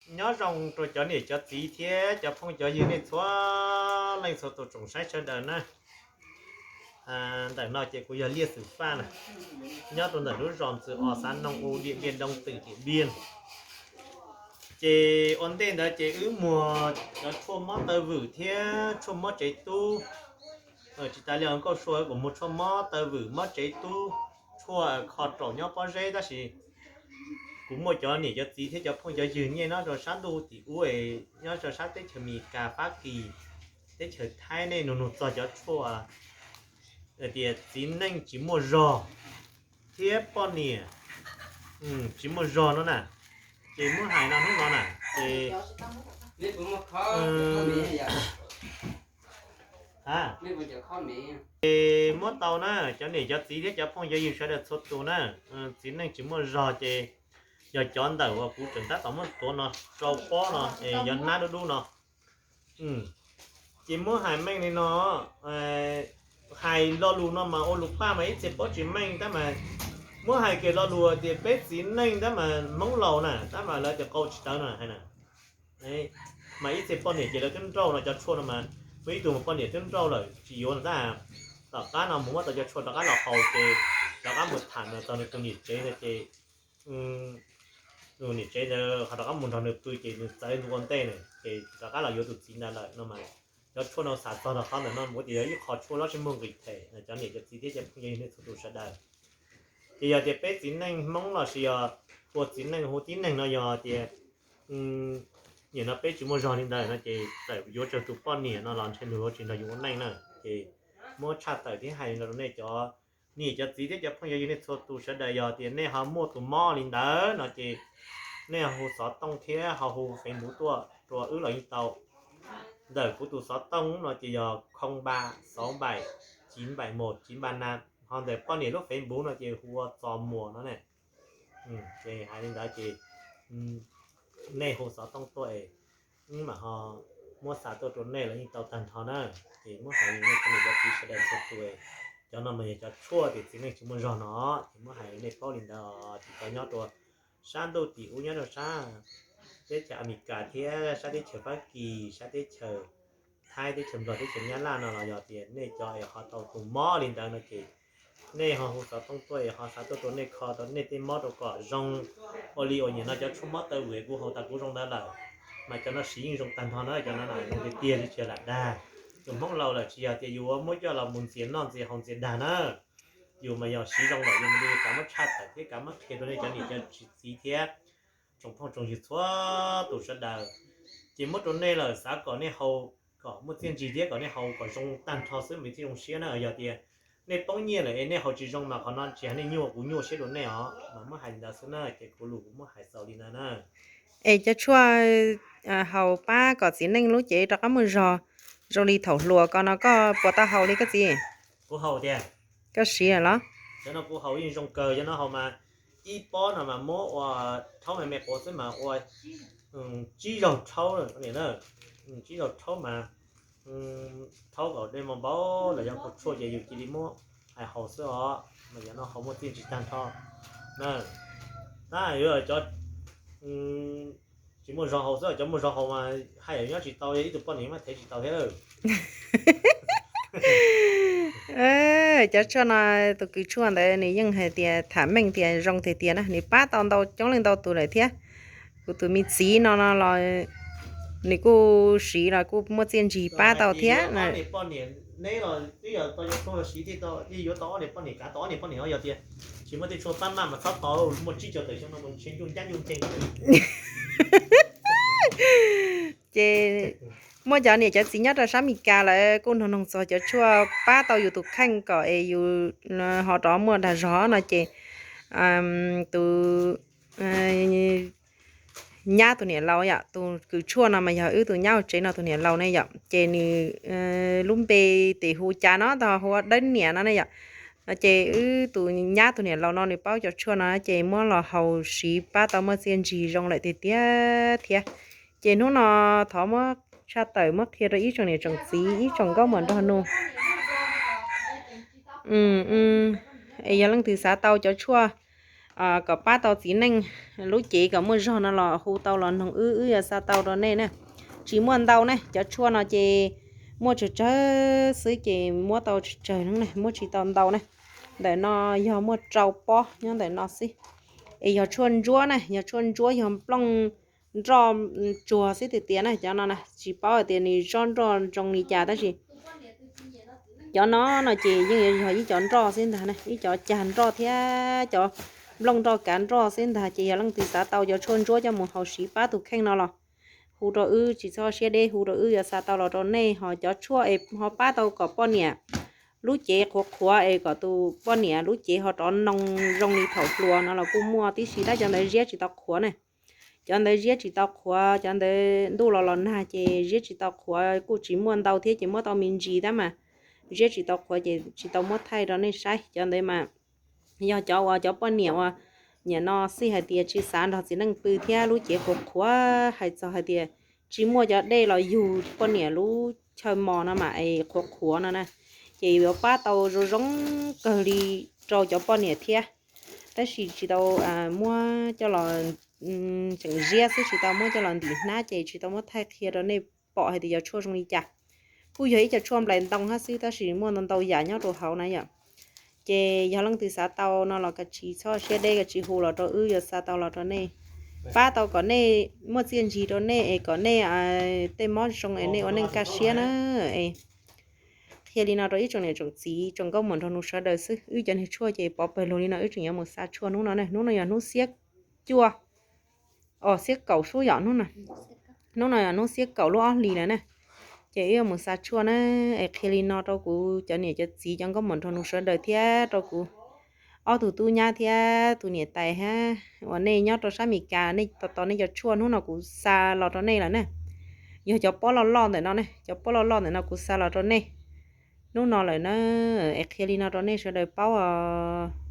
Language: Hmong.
Nyob zoo rau cov niam cov txiv thiab cov phooj cov ywg nej txhua leej txhua tus tsoom saib sawv daws na. Ntawm no ces kuv yog Liaj Xwm Faj na, nyob rau ntawm lub zos Ntxwj Os, xav Noog U, Diam Npiaj Doo, twm Diam Npiaj. Ces ua ntej ntawd ces wb muag cov tshuaj mob taw vwm thiab tshuaj mob tsev tub. Tsis tas li os nkauj Sua, kuv muag tshuaj mob taw vwm mob tsev tub, tshuaj kho raum nyob pob zeb, tab sis kuv muaj cov niam cov txiv thiab cov phooj cov ywg nyiaj nyob rau sab ntuj tim ub, nyob rau sab teb chaws Amelikas, Fab Kis, teb chaws Thaib, nej nug nug txog cov tshuaj tias txiv neej tsis muaj zog thiab poj niam tsis muaj zog no na, ces muab hais no hnub no na, ces ces muab tau na, cov niam cov txiv thiab cov phooj cov ywg sawv daws txhua tus na, txiv neej tsis muaj zog ces yog cov ntawm uas kuv tseem tab tom muab tuav no rau pob no es yog hnab dub dub no. Ces muab hais meej li no, hais lo lus no mas ua lus paj mas ib txhia paub tsis meej tab mas, muab hais kiag lo lus tias peb txiv neej tab mas Hmoob laus na tab mas lawv tias qau tsis tawv no hais na. Mas ib txhia poj niam ces lawv twb nrauj no, cov tshuaj no mas muaj ib tug mas poj niam twb nrauj lawm tsis yuav no tab, tom qab no mus muab tau cov tshuaj rov qab los haus ces rov qab mus tham ntawm txog nws tus niam tsev ntawd ces niam tsev ntawd ho rov qab mus nrog nws pw ces nws txawv ntu ua ntej na ces rov qab los yuav tus txiv ntawd lawm no mas, cov tshuaj no xav txog rau qhov ntawm no mas tias yog ib qho tshuaj loj siab muag nqis them no cov niam cov txiv thiab cov phooj ywg nej txhua tus sawv daws. Ces yog tias peb txiv neej Hmoob los sis yog ua txiv neej hu tib neeg no yog tias nim no peb tsis muaj zog li ntawd no ces txawm yuav tsawg tus poj niam no los ntshe nws yuav tsis nrog yus ua neej na. Ces muab tshaj tawm thiab hais li no rau nej cov niam cov txiv thiab cov phooj ywg nej txhua tus sawv daws, yog tias nej ho muaj tus mob li ntawd no ces nej ho hu xov tooj thiab ho hu Facebook tuaj rau wb los yeej tau. Ntawm kuv tus xov tooj no ces yog không ba sáu bảy chín bảy một chín ba năm, ho ntawm poj niam lub Facebook no ces hu ua Txos Muas no ne. Ces hais li ntawd ces nej hu xov tooj tuaj es wb mam ho muab xa tuaj rau nej los yeej tau tag nrho na. Ces muab hais li nej cov niam cov txiv sawv daws txhua tus, cov no mas yog cov tshuaj tias txiv neej tsis muaj zog no, ces muab hais li nej paub li ntawd, ces cov nyob rau sab ntuj tim ub, nyob rau sab teb chaws Amelikas thiab sab teb chaws Fab Kis, sab teb chaws Thaib, teb chaws Nplog, teb chaws Nyab Laj no los yog tias nej cov es ho tau tus mob li ntawd no ces nej ho hu xov tooj tuaj es ho xa tuaj rau nej kho tau nej tej mob rau kom zoo. Ua li uas nim no cov tshuaj mob taw vwm kuv haus tas kuv zoo ntawd lawm, mas cov no siv yeej zoo tag nrho na, cov no zoo tiag tiag li tsis yog lam dag. Tus Hmoob laus lawm tsis yog tias yus muab coj los mus ntxias noj ntxias haus ntxias dag na. Yus mas yog siv zoo lawm yus mam li kav muab tshaj tawm thiab kav muab qhia rau nej cov niam cov txiv thiab tsoom phooj tsoom ywg txhua tus sawv daws. Ces muab rau nej lawm xav kom nej haus kom muaj txiaj ntsig thiab kom nej haus kom zoo tag nrho xwb mas thiaj zoo siab na. Yog tias nej poob nyiaj lawm es nej haus tsis zoo mas qhov no tsis hais nej nyuaj kuv nyuaj siab dua nej os, mas muab hais li ntawd xwb na, ces kuv lus kuv muab hais xaus li ntawd na. Es cov tshuaj haus pab kom txiv neej lub cev rov qab muaj zog zoo li thaum hluas ko no koj puas tau haus li koj txiv? Kuv haus tiag. Koj siv los? Cov no kuv haus yeej zoo kawg, cov no haus mas ib pob no mas muab ua rhaub me me quav xwb mas ua tsib zaug rhaub, tsib zaug rhaub mas rhaub kom dej npau npau los yog kua tshuaj ces yus cia li muab hais haus xwb os, mas yog no haus muaj txiaj ntsig tag nrho na. Tab yuav cov tsis muaj zog haus xwb, cov muaj zog haus mas haj yam nyob tsis tau, yog ib tug poj niam mas thev tsis tau thiab. Cov tshuaj no, tus kws tshuaj ntawd nws yeej hais tias tham meej tias zoo tiag tiag na, nws pab tau ntau coob leej ntau tus lawm thiab. Kuv tus me txiv no no los nws kuj siv los kuj muaj txiaj ntsig pab tau thiab. Ob niam poj niam neb los twb yog tau yuav tau siv thiaj yuav tau ob niam poj niam kav tau ob niam poj niam os, yog tias tsis muaj tej tshuaj pab maj mas txhob tau, muaj tsib caug tawm xyoo no mas ntshe ncuj ncab ncuj ncees. Ces muaj cov niam cov txiv nyob rau sab Meskas lawv kuj nug noog txog cov tshuaj pab tau yus tus kheej kom es yus ho rov muaj dag zog no ces tus nyab tus niam laus yom, tus kws tshuaj no mas yog wb tus nyab hauv tsev no tus niam laus ne yom, ces nws lub npe tes hu cas no tau hu ua Dawb Niam no ne yom. Ces wb tus nyab tus niam laus no nws paub cov tshuaj no ces muab los haus siv pab tau muaj txiaj ntsig zoo lawm tiag tiag thiab. Ces hnub no thov muab tshaj tawm muab qhia rau ib tsoom niam tsoom txiv ib tsoom nkauj muam nraug nus. Es yog leej twg xav tau cov tshuaj kom pab tau txiv neej lub cev kom muaj zog no los hu tau los noog wb, wb yuav xa tau rau nej na. Tsis muaj ntau ne, cov tshuaj no ces muaj tsawg tsawg xwb ces muab tau tsawg tsawg ne, muab tsis tau ntau ne. Ntawm no yog muaj rau pob nyob ntawm no xwb. Es yog tshuaj ntsuab ne, yog tshuaj ntsuab yog nplooj nroj tsuag xwb tiag tiag na. Cov no tsis paub hais tias nws zob nroj zoo li cas tab sis cov no no ces yeej yog ib cov nroj xwb ntag, ib cov cag nroj thiab cov nplooj nroj kav nroj xwb ntag. Ces yog leej twg xav tau cov tshuaj ntsuab coj mus haus siv pab tus kheej no los hu rau wb, tsis txhob siab deb, hu rau wb yuav xa tau los rau nej. Ho cov tshuaj es ho pab tau kom poj niam lub cev qhuav qhuav es kom tus poj niam lub cev ho rov noo zoo li thaum hluas no los kuj muaj tib si tab cov ntawd ziab tsis tau qhuav ne. Cov ntawd ziab tsis tau qhuav, cov ntawd ntuj los los nag ces ziab tsis tau qhuav kuj tsis muaj ntau thiab ces muab tau me ntsis tab mas ziab tsis tau qhuav ces tsis tau muab thaij rau nej saib. Cov ntawd mas yog cov uas cov poj niam uas niam no xij hais tias tsis xav nrog txiv neej pw thiab lub cev qhuav qhuav, hais txog hais tias tsis muaj cov dej los yug poj niam lub chaw mos no mas es qhuav qhuav no na, ces yuav pab tau zoo zoo kawg li rau cov poj niam thiab. Tab sis tsis tau muab coj los, tseem ziab xwb tsis tau muab coj los ntim hnab ces tsis tau muab thaij qhia rau nej pom hais tias cov tshuaj zoo li cas. Kuj yog ib co tshuaj nplais ntoo hab xwb tab sis muaj ntau ntau yam nyob rau hauv na yom. Ces yog leej twg xav tau no los koj tsis txhob siab deb, koj tsis hu los rau wb yuav xa tau los rau nej, pab tau kom nej muaj txiaj ntsig rau nej es kom nej tej mob zoo es nej ua neej kaj siab na. Es qhia li no rau ib tsoom niam tsoom txiv tsoom nkauj muam nraug nus sawv daws xwb. Wb cov niag tshuaj ces pov pawg lug li no, wb tseem yuav mus xa tshuaj hnub no ne. Hnub no yog hnub xiab cuaj, o xiab kaum xwb yom. Hnub no yog hnub xiab kaum lub ob hlis lawm na. Ces wb yuav mus xa tshuaj na. Es qhia li no rau kuv cov niam cov txiv cov nkauj muam nraug nus sawv daws thiab rau kuv ob tug tub nyab thiab tus niam tais hab uas nej nyob rau sab Mes Kas, nej tos tos nej cov tshuaj hnub no kuv xa los rau nej lawm na. Yog cov pob loj loj ntawm no ne, cov pob loj loj ntawm no kuv xa los rau nej hnub no lawm na. Es qhia li no rau nej sawv daws paub os.